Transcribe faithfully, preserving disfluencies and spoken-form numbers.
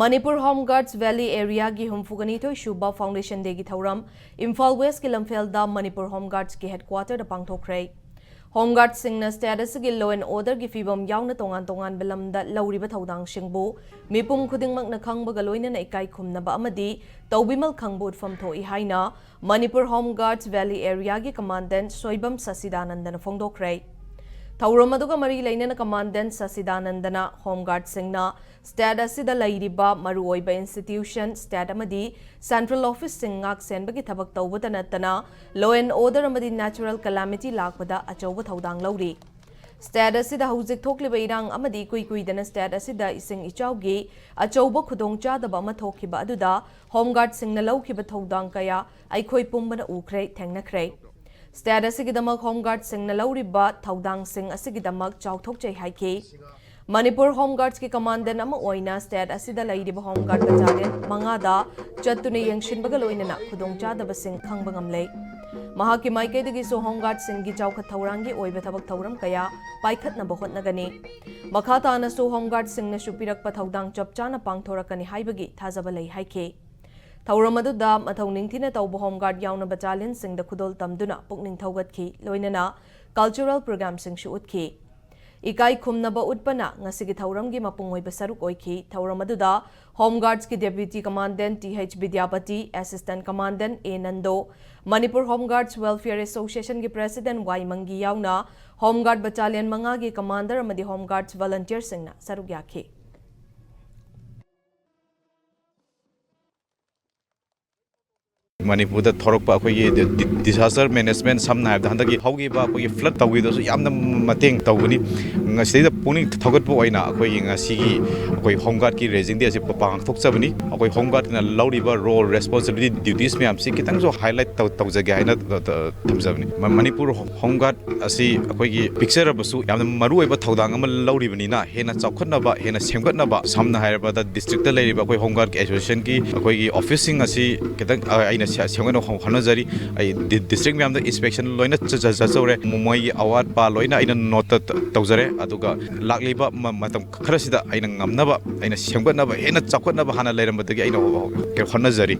Manipur home ꯒꯥꯔꯗꯁ valley ꯑꯦꯔꯤꯌꯥꯒꯤ ꯍꯨꯝꯐꯨꯒ ꯅꯤꯊꯣꯏ ꯁꯨꯕ foundation ꯗꯦꯒꯤ ꯊꯧꯔꯝ ꯏꯝꯐꯥꯜ ꯋꯦꯁꯀꯤ ꯂꯝꯐꯦꯜꯗ ꯃꯅꯤꯄꯨꯔ ꯍꯣꯝ ꯒꯥꯔꯗꯁꯀꯤ ꯍꯦꯗꯀ꯭ꯋꯥꯇꯔꯗ ꯄꯥꯡꯊꯣꯛꯈ꯭ꯔꯦ꯫ ꯍꯣꯝ ꯒꯥꯔꯗꯁꯤꯡꯅ ꯁ꯭ꯇꯦꯠ ꯑꯁꯤꯒꯤ law and order ꯒꯤ ꯐꯤꯕꯝ ꯌꯥꯎꯅ ꯇꯣꯉꯥꯟ ꯇꯣꯉꯥꯟꯕ ꯂꯝꯗ ꯂꯧꯔꯤꯕ ꯊꯧꯗꯥꯡꯁꯤꯡꯕꯨ ꯃꯤꯄꯨꯝ ꯈꯨꯗꯤꯡꯃꯛꯅ ꯈꯪꯕꯒ ꯂꯣꯏꯅꯅ ꯏꯀꯥꯏ ꯈꯨꯝꯅꯕ ꯑꯃꯗꯤ ꯇꯧꯕꯤꯃꯜ ꯈꯪꯕ ꯎꯠꯐꯝ ꯊꯣꯛꯏ ꯍꯥꯏꯅ ꯃꯅꯤꯄꯨꯔ ꯍꯣꯝ ꯒꯥꯔꯗꯁ ꯚꯦꯂꯤ ꯑꯦꯔꯤꯌꯥꯒꯤ ꯀꯃꯥꯟꯗꯦꯟꯠ ꯁꯣꯏꯕꯝ ꯁꯁꯤꯗꯥꯅꯟꯗꯅ ꯐꯣꯡꯗꯣꯛꯈ꯭ꯔꯦ꯫ ꯊꯧꯔꯝ ꯑꯗꯨꯒ ꯃꯔꯤ ꯂꯩꯅꯅ ꯀꯃꯥꯟꯗꯦꯟꯠ ꯁꯁꯤꯗꯥꯅꯟꯗꯅ ꯍꯣꯝ ꯒꯥꯔꯗꯁꯤꯡꯅ ꯁ꯭ꯇꯦꯠ ꯑꯁꯤꯗ ꯂꯩꯔꯤꯕ ꯃꯔꯨꯑꯣꯏꯕ ꯏꯟꯁꯇꯤꯇ꯭ꯌꯨꯁꯟ, ꯁ꯭ꯇꯦꯠ ꯑꯃꯗꯤ ꯁꯦꯟꯇ꯭ꯔꯦꯜ ꯑꯣꯐꯤꯁꯁꯤꯡ ꯉꯥꯛ ꯁꯦꯟꯕꯒꯤ ꯊꯕꯛ ꯇꯧꯕꯇ ꯅꯠꯇꯅ law and order ꯑꯃꯗꯤ natural calamity ꯂꯥꯛꯄꯗ ꯑꯆꯧꯕ ꯊꯧꯗꯥꯡ ꯂꯧꯔꯤ꯫ ꯁ꯭ꯇꯦꯠ ꯑꯁꯤꯗ ꯍꯧꯖꯤꯛ ꯊꯣꯛꯂꯤꯕ ꯏꯔꯥꯡ ꯑꯃꯗꯤ ꯏꯀꯨꯏ ꯀꯨꯏꯗꯅ ꯁ꯭ꯇꯦꯠ ꯑꯁꯤꯗ ꯏꯁꯤꯡ ꯏꯆꯥꯎꯒꯤ ꯑꯆꯧꯕ ꯈꯨꯗꯣꯡꯆꯥꯗꯕ ꯑꯃ ꯊꯣꯛꯈꯤꯕ ꯑꯗꯨꯗ ꯍꯣꯝ ꯒꯥꯔꯗꯁꯤꯡꯅ ꯂꯧꯈꯤꯕ ꯊꯧꯗꯥꯡ ꯀꯌꯥ ꯑꯩꯈꯣꯏ ꯄꯨꯝꯕꯅ ꯎꯈ꯭ꯔꯦ, ꯊꯦꯡꯅꯈ꯭ꯔꯦ꯫ ꯁ꯭ꯇꯦꯠ ꯑꯁꯤꯒꯤꯗꯃꯛ ꯍꯣꯝ ꯒꯥꯔꯗꯁꯤꯡꯅ ꯂꯧꯔꯤꯕ ꯊꯧꯗꯥꯡꯁꯤꯡ ꯑꯁꯤꯒꯤꯗꯃꯛ ꯆꯥꯎꯊꯣꯛꯆꯩ ꯍꯥꯏꯈꯤ꯫ ꯃꯅꯤꯄꯨꯔ ꯍꯣꯝ ꯒꯥꯔꯗꯁꯀꯤ ꯀꯃꯥꯟꯗꯦꯟꯠ ꯑꯃ ꯑꯣꯏꯅ ꯁ꯭ꯇꯦꯠ ꯑꯁꯤꯗ ꯂꯩꯔꯤꯕ ꯍꯣꯝ ꯒꯥꯔꯗ ꯕꯇꯥꯂꯤꯌꯟ ꯃꯉꯥꯗ ꯆꯠꯇꯨꯅ ꯌꯦꯡꯁꯤꯟꯕꯒ ꯂꯣꯏꯅꯅ ꯈꯨꯗꯣꯡꯆꯥꯗꯕꯁꯤꯡ ꯈꯪꯕ ꯉꯝꯂꯦ꯫ ꯃꯍꯥꯛꯀꯤ ꯃꯥꯏꯀꯩꯗꯒꯤꯁꯨ ꯍꯣꯝ ꯒꯥꯔꯗꯁꯤꯡꯒꯤ ꯆꯥꯎꯈꯠ ꯊꯧꯔꯥꯡꯒꯤ ꯑꯣꯏꯕ ꯊꯕꯛ ꯊꯧꯔꯝ ꯀꯌꯥ ꯄꯥꯏꯈꯠꯅꯕ ꯍꯣꯠꯅꯒꯅꯤ꯫ ꯃꯈꯥ ꯇꯥꯅꯁꯨ ꯍꯣꯝ ꯒꯥꯔꯗꯁꯤꯡꯅꯁꯨ ꯄꯤꯔꯛꯄ ꯊꯧꯗꯥꯡ ꯆꯞ ꯆꯥꯅ ꯄꯥꯡꯊꯣꯔꯛꯀꯅꯤ ꯍꯥꯏꯕꯒꯤ ꯊꯥꯖꯕ ꯂꯩ ꯍꯥꯏꯈꯤ꯫ ꯊꯧꯔꯝ ꯑꯗꯨꯗ ꯃꯊꯧ ꯅꯤꯡꯊꯤꯅ ꯇꯧꯕ ꯍꯣꯝ ꯒꯥꯔꯗ ꯌꯥꯎꯅ ꯕꯇꯥꯂꯤꯌꯟꯁꯤꯡꯗ ꯈꯨꯗꯣꯜ ꯇꯝꯗꯨꯅ ꯄꯨꯛꯅꯤꯡ ꯊꯧꯒꯠꯈꯤ, ꯂꯣꯏꯅꯅ ꯀꯜꯆꯔꯦꯜ ꯄ꯭ꯔꯣꯒ꯭ꯔꯥꯝꯁꯤꯡꯁꯨ ꯎꯠꯈꯤ꯫ ꯏꯀꯥꯏ ꯈꯨꯝꯅꯕ ꯎꯠꯄꯅ ꯉꯁꯤꯒꯤ ꯊꯧꯔꯝꯒꯤ ꯃꯄꯨꯡ ꯑꯣꯏꯕ ꯁꯔꯨꯛ ꯑꯣꯏꯈꯤ꯫ ꯊꯧꯔꯝ ꯑꯗꯨꯗ ꯍꯣꯝ ꯒꯥꯔꯗꯁꯀꯤ deputy commandant T H Bidyapati, assistant commandant A Nando, Manipur home guards welfare ꯑꯦꯁꯣꯁꯤꯌꯦꯁꯟꯒꯤ ꯄ꯭ꯔꯦꯁꯤꯗꯦꯟꯠ ꯋꯥꯏ ꯃꯪꯒꯤ ꯌꯥꯎꯅ ꯍꯣꯝ ꯒꯥꯔꯗ ꯕꯇꯥꯂꯤꯌꯟ ꯃꯉꯥꯒꯤ ꯀꯃꯥꯟꯗꯔ ꯑꯃꯗꯤ ꯍꯣꯝ ꯒꯥꯔꯗꯁ ꯚꯣꯂꯨꯟꯇꯤꯌꯔꯁꯤꯡꯅ ꯁꯔꯨꯛ ꯌꯥꯈꯤ꯫ ꯃꯅꯤꯄꯨꯔꯗ ꯊꯣꯔꯛꯄ ꯑꯩꯈꯣꯏꯒꯤ ꯗꯤ-, ꯗꯤ-, disaster management, ꯁꯝꯅ ꯍꯥꯏꯔꯕꯗ ꯍꯟꯗꯛꯀꯤ ꯍꯧꯈꯤꯕ ꯑꯩꯈꯣꯏꯒꯤ flood ꯇꯧꯈꯤꯕꯗꯁꯨ ꯌꯥꯝꯅ ꯃꯇꯦꯡ ꯇꯧꯕꯅꯤ꯫ ꯉꯁꯤꯗꯩꯗ ꯄꯨꯛꯅꯤꯡ ꯊꯧꯒꯠꯄ ꯑꯣꯏꯅ ꯑꯩꯈꯣꯏꯒꯤ ꯉꯁꯤꯒꯤ ꯑꯩꯈꯣꯏ ꯍꯣꯝ ꯒꯥꯔꯗꯀꯤ ꯔꯦꯖꯤꯡ ꯗꯦ ꯑꯁꯤ ꯄ-, ꯄꯥꯡꯊꯣꯛꯆꯕꯅꯤ꯫ ꯑꯩꯈꯣꯏ ꯍꯣꯝ ꯒꯥꯔꯗꯅ ꯂꯧꯔꯤꯕ role, responsibility, duties ꯃꯌꯥꯝꯁꯤ ꯈꯤꯇꯪꯁꯨ highlight ꯇꯧ-, ꯇꯧꯖꯒꯦ ꯍꯥꯏꯅ ꯇ-, ꯇ-, ꯊꯝꯖꯕꯅꯤ꯫ ꯃ-, ꯃꯅꯤꯄꯨꯔ ꯍꯣꯝ ꯒꯥꯔꯗ ꯑꯁꯤ ꯑꯩꯈꯣꯏꯒꯤ ꯄꯤꯛꯆꯔꯕꯁꯨ ꯌꯥꯝꯅ ꯃꯔꯨꯑꯣꯏꯕ ꯊꯧꯗꯥꯡ ꯑꯃ ꯂꯧꯔꯤꯕꯅꯤꯅ ꯍꯦꯟꯅ ꯆꯥꯎꯈꯠꯅꯕ, ꯍꯦꯟꯅ ꯁꯦꯝꯒꯠꯅꯕ, ꯁꯝꯅ ꯍꯥꯏꯔꯕꯗ ꯗꯤꯁꯇ꯭ꯔꯤꯛꯇ ꯂꯩꯔꯤꯕ ꯑꯩꯈꯣꯏ ꯍꯣꯝ ꯒꯥꯔꯗꯀꯤ ꯑꯦꯁꯣꯁꯤꯌꯦꯁꯟꯒꯤ ꯑꯩꯈꯣꯏꯒꯤ ꯑꯣꯐꯤꯁꯁꯤꯡ ꯑꯁꯤ ꯈꯤꯇꯪ, ꯑ, ꯑꯩꯅ ꯁꯦ-, ꯁꯦꯝꯒꯠꯅꯕ ꯍꯣ-, ꯍꯣꯠꯅꯖꯔꯤ꯫ ꯑꯩ ꯗꯤ-, district ꯃꯌꯥꯝꯗ inspection ꯂꯣꯏꯅ ꯆ-, ꯆ-, ꯆꯠꯆꯧꯔꯦ꯫ ꯃꯣ-, ꯃꯣꯏꯒꯤ ꯑꯋꯥꯠ ꯑꯄꯥ ꯂꯣꯏꯅ ꯑꯩꯅ note ꯇ-, ꯇ-, ꯇꯧꯖꯔꯦ꯫ ꯑꯗꯨꯒ ꯂꯥꯛꯂꯤꯕ ꯃ-, ꯃꯇꯝ ꯈꯔꯁꯤꯗ ꯑꯩꯅ ꯉꯝꯅꯕ, ꯑꯩꯅ ꯁꯦꯝꯒꯠꯅꯕ, ꯍꯦꯟꯅ ꯆꯥꯎꯈꯠꯅꯕ ꯍꯥꯟꯅ ꯂꯩꯔꯝꯕꯗꯒꯤ ꯑꯩꯅ ꯍꯣ-, ꯍꯣ-, ꯍꯣꯠꯅꯖꯔꯤ꯫